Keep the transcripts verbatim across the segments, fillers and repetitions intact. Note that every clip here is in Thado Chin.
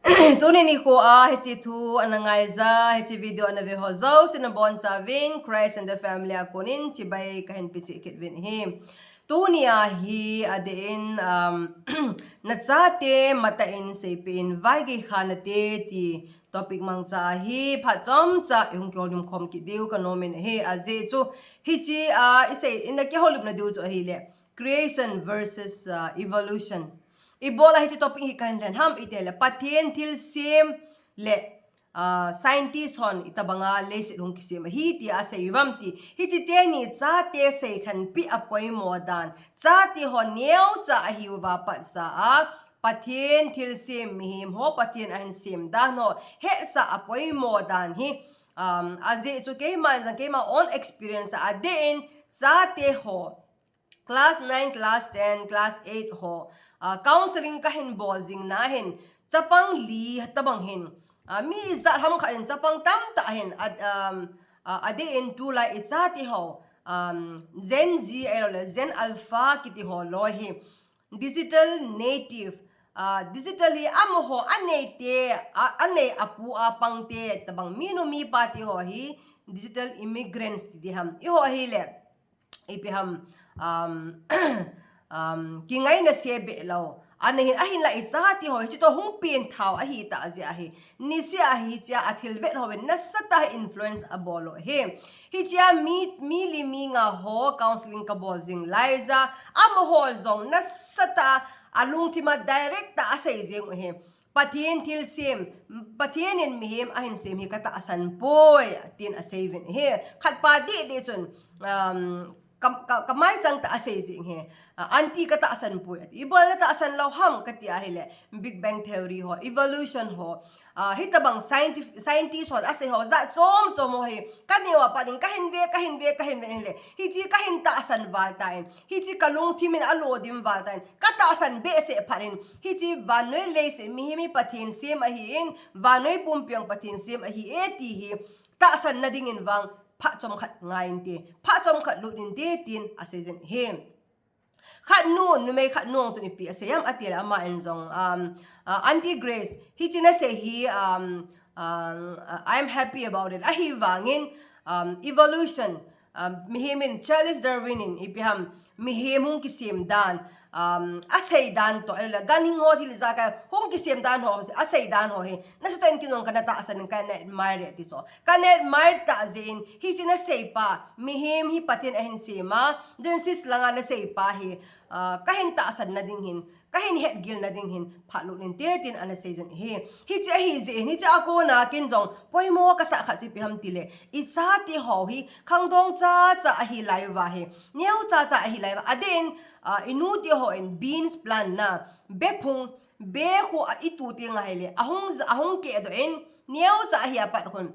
Tuni nikho a hiche thu ana ngaija, hiche video ana ve ho jouse nabonchauvin Christ and the Family a konin chibai kahin pe cheh kit uvin ahi. Tuni a hi adeh in, um, nachate matah in seipeh in, vaigei kha nate ti topic mangcha hi phat chomcha ihung kihoulim khom kit diu kanomin ahi. Ajeh chu hiche a isei, ina kihoulimna diu chu ahile, creation versus, uh, evolution. Ibola hiche topic hi kahin lhen ham itile, Pathen thilsem le, uh, scientist hon itobanga leiset hung kisem ahi tia asei uvam ti. Hiche teni chate seikhenpi apoimo dan, chate ho neocha ahiuva patsa a Pathen thilsem mihem ho, Pathen ahin sem dan ho hetsah apoimo dan hi, um, ajeh chu keima jong keima own experience a adeh in chate ho class nine, class ten, class eight ho, ah, counseling kahin bol jing na hin, chapang li tobang hin, ah, mi ijat ham khat in chapang tamtah hin, ah, um, ah, adeh in tulai ichate ho, um, Gen Z ahiloule Gen Alpha kiti ho loi hi, digital native, ah, digital hi amaho aneite, a, anei apu apangte tobang, minu mipa te ho hi digital immigrants ti diham. Eiho ahile, ipi ham, um, um, kingaina se behlou. Ana hin, ahinla ichate ho hiche toh hung pengthau ahitah jeh ahi. Niseh a hichea athil vet hon nasatah a influence abol u ahi. Hichea mi, mi li mi nga ho counseling kabol jing laija, amaho jong nasatah a alungthim a direct tah a asei jeng u ahi. Pathen thilsem, Pathen in mihem ahin sem hi katahsan poi, tin asei uvin ahi. Khatpa deh deh chun, um, ka, ka, kamaichang tah a asei jeng ahi. Ah, aunty, katahsan poi ati. Ibola natahsan lou ham kati ahile, Big Bang Theory ho, evolution ho, ah, hitobang scientific, scientist hon asei ho jat chom chom ho hi kaneo a pat in kahin ve, kahin ve, kahin ve ahile, hiche kahin tahsan val tan, hiche kalungthim in alodim val tan, katahsan behseh phat in, hiche vannoi leiset mihem hi Pathen sem ahin, vannoi pumpi jong Pathen sem ahi e ti hi tahsan nading in vang phat chomkhat ngai inte, phat chomkhat lut inte, tin asei jeng ahi. Khatnu, numei khatnu chun ipi asei ham atile, aman jong, um, uh, Aunty Grace, hiche nasei hi, um, um, uh, I'm happy about it. Ahivangin, um, evolution, um, mihem in, Charles Darwin in ipi ham, mihem hung kisem dan, um, asei dan toh, ahiloule ganhing ho thil ijakai hung kisem dan ho, asei dan ho hi nasatah in kei jong kana tahsan in, kana admire ati chu. Kana admire tah jeh in, hiche naseipa, mihem hi Pathen ahin sem a, Genesis langa naseipa hi, ah, kahin tahsan nading hin, kahin hetgil nading hin phat lut inte, tin ana sei jeng ahi. Hiche ahi jeh in, hiche a kona ken jong poimo kasah khat chu ipi ham tile, ichate ho hi khangdong chacha ahi lai uva hi, neo chacha ahi lai uva, adeh in, ah, inu te hon beans plant na, bephung, bekhu a itu teng ahile, ahung, ahung kehdoh in, neocha ahi a pat khun,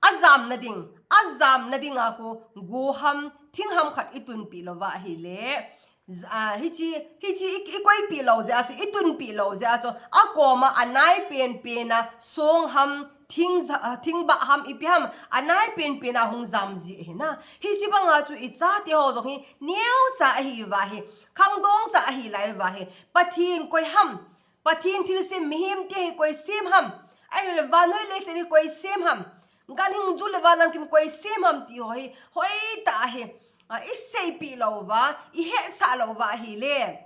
ajamna ding, ajamna dinga khu go ham, thing ham khat itunpeh louva ahile, j-, ah, hiche, hiche i, ikoipeh lou jeh a chu, itunpeh lou jeh a chu, akoma anai penpen a song ham, thing ja-, ah, thingbah ham, ipi ham, anai penpen a hung jam ji ahi na. Hiche banga chu ichate ho jong hi neocha ahiuva hi, khangdong cha ahi lai uva hi, Pathen koi ham, Pathen thilsem, mihem te hi koi sem ham, ahiloule vannoi leiset hi koi sem ham, ganhing, jul le van lamkim koi sem ham ti ho hi hoitah a hi, ah, iseipeh louva, ihetsah louva ahile,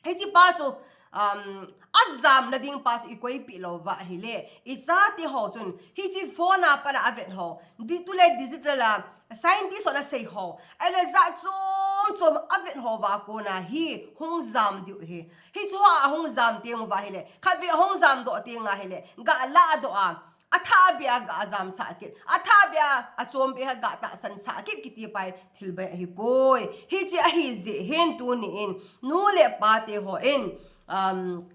hiche pa chu, um, ajamna ding pa chu ikoipeh louva ahile, ichate ho chun hiche phone a pat a avet ho, di, tulai digital a scientist hon asei ho, ahiloule jat chom chom avet ho uva kona hi hung jam diu ahi. Hiche hoa ahung jam teng uva ahile, khatvei ahung jamdoh teng ahile, ga lahdoh a, athahbeh a ga jamsah kit, athahbeh a, achombeh a ga tahsan sah kit kiti pa hi thil bai ahipoi. Hiche ahi jeh hin tuni in, nu le pa te hon, um,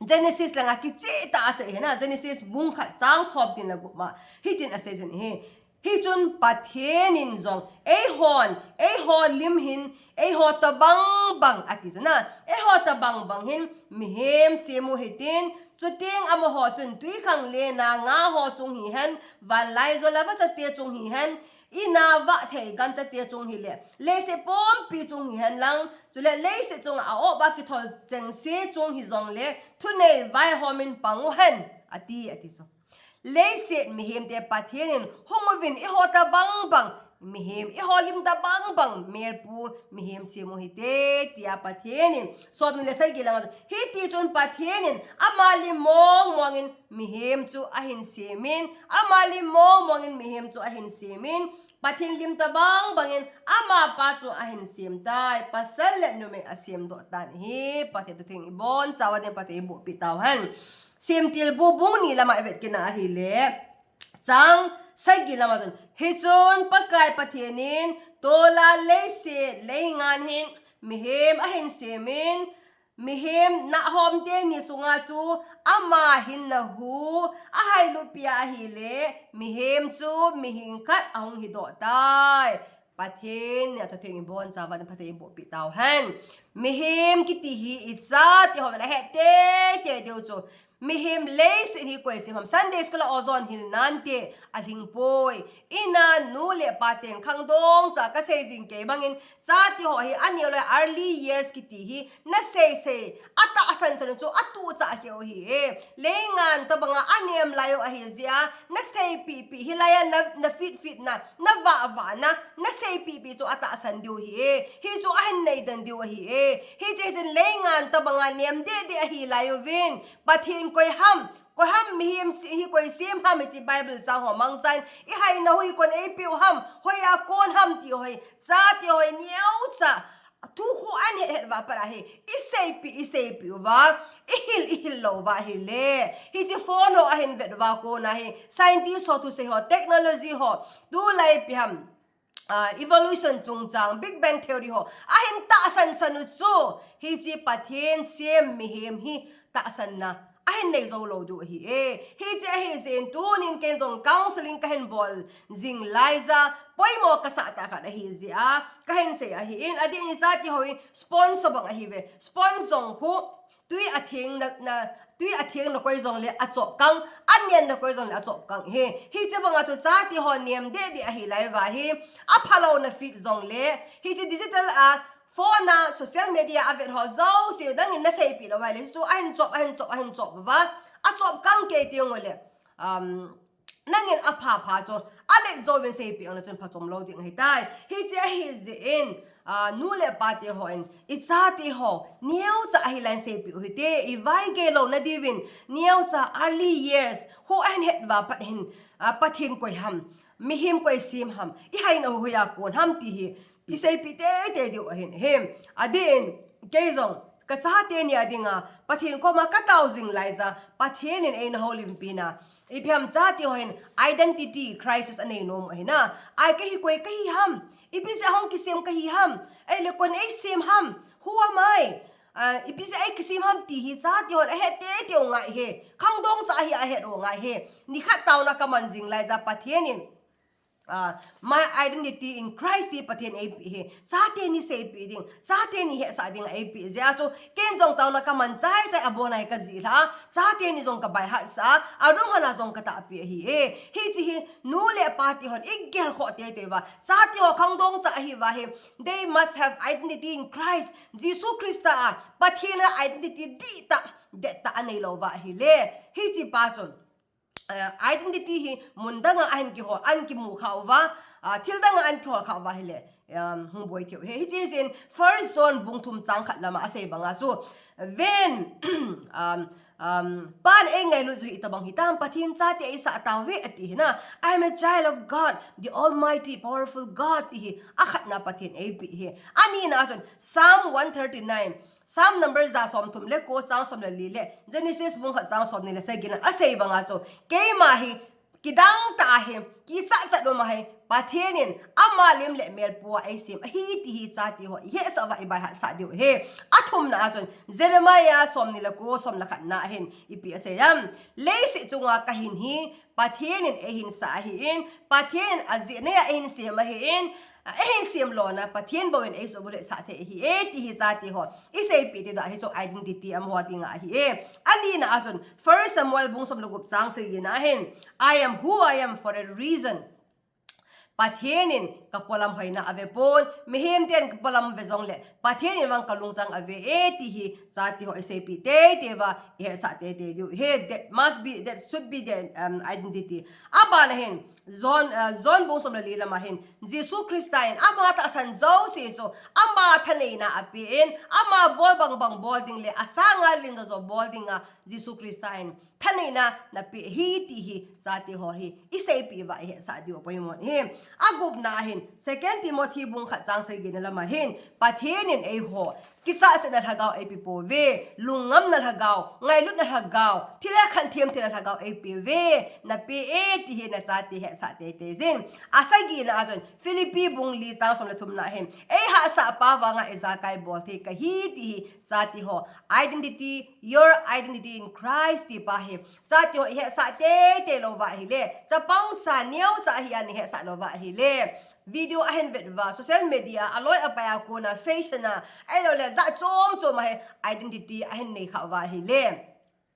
Genesis langa kicheh tah a asei ahi na, Genesis bung khat chang som tin le gup ma, hitin asei jeng ahi. Hichun Pathen in jong, eihon, eiho lim hin, eiho tobang bang ati chu na, eiho tobang bang hin mihem sem u hitin, chuteng amaho chun twikhanglen a nga ho chung hihen, vanlaijol a vachate chung hihen, Ina vah thei gancha te chung hi le, leiset pumpi chung hi hen lang, chule leiset chung a op a kithol chengse chung hi jong le, thunei vaihom in pang u hen, ati, ati chu. Leiset mihem te Pathen in hung uvin eiho tabang bang, mihem eiho lim tabang bang, melpu mihem sem u hite, tia Pathen in. Som ni le sagi lama, hiti chun Pathen in ama lim mong mong in mihem chu ahin semin, ama lim mong mong in mihem chu ahin semin, Pathen lim tabang bang in amapa chu ahin sem tai, pasal le numei asem doh tan ahi, Pathen thu theng ibon chauva ding Pathen iboh pi tau hen. Semtilbu bung ni lama ivet kit na ahi le, chang sagi lama chun, hichun Pakai Pathen in tol'a leiset leingan hin mihem ahin semin, mihem nahhom teni sunga chu ama hinna hu ahailut pia ahi le, mihem chu mihem khat ahung hi doh tai. Pathen in athu theng ibon chauva ding Pathen iboh pi tau hen. Mihem kiti hi ichate hon ahet tei tei diu chu. Mihem leiset hi koi sem ham. Sunday school a ozon hil nante alhing poi. Ina nu le pa ten khangdong cha kasei jing kei bang in, chate ho hi aneo le early years kiti hi nasei sei, atahsan san u chu atuh cha keu hi e. Leingan tabang a anem lai u ahi jeh a, nasei pi pi hilai a na, na fit fit na, na vah vah na, nasei pi pi chu atahsan diu hi e. Hichu ahin nei den diu ahi e. Hiche hin leingan tabang a nem deh deh ahi lai uvin, Pathen koi ham, koi ham mihem si, hi koi sem ham, hiche Bible chang ho mangchan, ihaina hui kon eipe u ham, hoiya kon ham ti hoi, chate hoi neocha thu khu ahin het het uva pat ahi, isei pi, isei pi uva, ihil, ihil lou uva ahi le. Hiche phone ho ahin vet uva kona hi, scientist ho thusei ho, technology ho, tulai ipi ham, ah, evolution chungchang, Big Bang Theory ho ahin tahsan san u chu, hiche Pathen sem mihem hi tahsanna ahin nei jou lou diu ahi e. Hiche ahi jeh in tunin ken jong counseling kahin bol jing lai jeh a, poimo kasah tah khat ahi jeh a kahin sei ahi in, adeh in chate ho hi sponge bang ahi ve. Sponge jong khu tui atheng na, na, tui atheng na koi jong le achop kang, anen na koi jong le achop kang hi. Hiche bang a chu chate ho nem deh deh ahi lai uva hi, aphalou na fit jong le, hiche digital a, phone a, social media a vet ho jouse u nangin nasei pi lou uva le, chu ahin chop, ahin chop, ahin chop uva, achop kang kei teng u le, um, nangin apha pha chu alet jouvin sei pi ang le chun phachom lou ding ahi tai. Hiche ahi jeh in, ah, nu le pa te hon, ichate ho neocha ahi lai in sei pi u hite, ivai gei lou na diuvin, neocha early years, hu ahin het uva pat hin, ah, Pathen koi ham, mihem koi sem ham, ihaina hu hoiya kon ham ti hi, isei pi tei tei diu ahin, hem. Adeh in, kei jong, kachate ni a dinga, Pathen koma katao jing lai jeh a, Pathen in eina houlimpi na, ipi ham chate ho hin identity crisis anei nom u ahi na. Ai kahi koi kahi ham? Ipi jeh a hung kisem kahi ham? Ei le kon eisem ham? Who am I? Ah, ipi jeh a eikisem ham ti hi chate hon ahet tei tei u ngai hi. Khangdong cha hi ahet u ngai hi. Nikhat taona kaman jing lai jeh a Pathen in, ah, my identity in Christ ti Pathen eipe hi. Chate ni sei pi ding, chate ni hetsah ding eipe jeh a chu, ken jong taona kaman chai chai a, abon a hi kajih lha, chate ni jong kabai hat sah a, adung hon a jong katahpi ahi e. Hiche hi nu le pa te hon igel khoh tei tei uva, chate ho khangdong cha ahi uva hi, they must have identity in Christ. Jesu Christa a Pathen a identity dihtah, dettah anei lou uva ahi le. Hiche pa chun, eh, identity hi mun dang a ahin kihol, ahin kimu kha uva, ah, thil dang a ahin kihol kha uva ahi le, um, hung boi thei u hi. Hiche hin First John bung thum chang khat lama asei bang a chu, ven, um, um, Pan eingailut u hi tabang hitam, Pathen chate eisah tauve ati hi na. I am a child of God, the Almighty, powerful God ti hi. Akhatna Pathen eipe hi. Anina chun Psalm one thirty-nine, Psalm number ja som thum le ko chang som le li le Genesis bung khat chang som ni le sagi na asei bang a chu, keima hi kidang tah ahi, kichat chat um ahi, Pathen in ama lim le melpu a eisem ahi ti hi chate ho ihetsah uva ibai hat sah diu ahi. Athumna a chun Jeremiah som ni le ko som le khat na hin ipi asei ham? Leiset chunga kahin hi Pathen in eihin sah ahi in, Pathen in ajeh nei a eihin sem ahi in, a, eihin sem lona Pathen bou in eisubulhit sah thei ahi e, ti hi chate ho isei pi ti doh a hi chu identity amaho dinga ahi e. Alina a chun First Samuel bung som le gup chang sagi na hin, I am who I am for a reason. Pathen in kapolam hoina avepon, mihem ten kapolam ve jongle, Pathen in vang kalungchang ave e ti hi, chate ho iseipeh teitei uva, ihetsah teitei diu ahi. That must be, that should be the, um, identity. Abana hin, John, uh, John bung som le li lama hin, Jesu Christa in ama tahsan jouse chu, ama thaneina apen, ama bol bangbang bol ding le, asanga len jojo bol dinga, Jesu Christa in thaneina napeh ahi ti hi, chate ho hi iseipeh uva ihetsah diu apoimo ahi. Agupna hin, Second Timothy bung khat chang sagi na lama hin, Pathen in eiho kichahsetna lhagao eipeh pouve, lungngamna lhagao, ngailutna lhagao, thilha khan themthenna lhagao eipeh uve, napeh e ti hi nachate hetsah teitei jin. Asagina a chun, Philippi bung li chang som le thumna hin, eihahsah pa vanga ijakai bol thei kahi ti hi, chate ho, identity, your identity in Christ ti pa hi, chate ho ihetsah teitei louva ahile, chapang cha neocha hi a ihetsah louva ahile, video ahin vet uva, social media, aloi apai a kona, fashion a, ahilouleh jat chom chom a hi identity ahin nei kha uva ahile,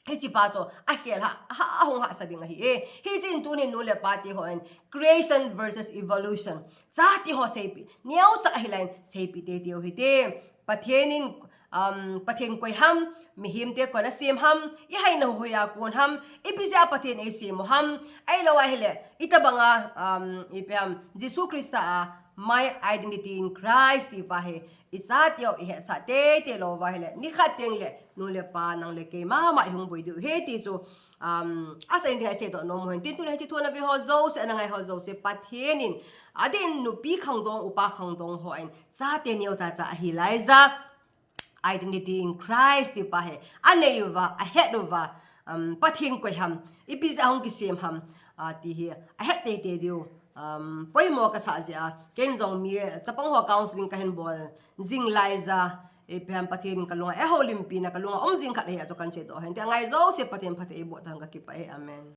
hiche pa chu akhel ha, ha, ahung hahsa ding ahi e. Hichun tunin nu le pa te hon creation versus evolution, chate ho seipeh, neocha hilai in seipeh teitei u hite. Pathen in, um, Pathen koi ham, mihem te koin asem ham, ihaina hoi a kon ham, ipi jeh a Pathen eisem u ham, ahilou ahile, itobanga, um, ipi ham, Jesu Christa a, my identity in Christ ti pa hi, ichate u ihetsah teitei louva ahile, nikhat tengle, nu le pa, nang le kei mama ihung boi diu ahi ti chu, um, achaina ding a iseidoh nom u ahin. Tin tuni hiche thu ana ve ho jouse, ana ngai ho jouse, Pathen in, adeh in nupi khangdong, upa khangdong hon, chate neocha cha ahi laiya, identity in Christ ti pa hi anei uva, ahet uva, um, Pathen koi ham, ipi jeh a hung kisem ham, ah, ti hi ahet teitei diu, um, poimo kasah jeh a, ken jong mi, chapang ho counseling kahin bol jing laiya, ipi ham Pathen in kalunga eihoulimpina kalunga um jing khat ahi a chu kahin seidoh ahin. Tia ngai jouse Pathen phatthei eiboh tauhen, kakipah e. Amen.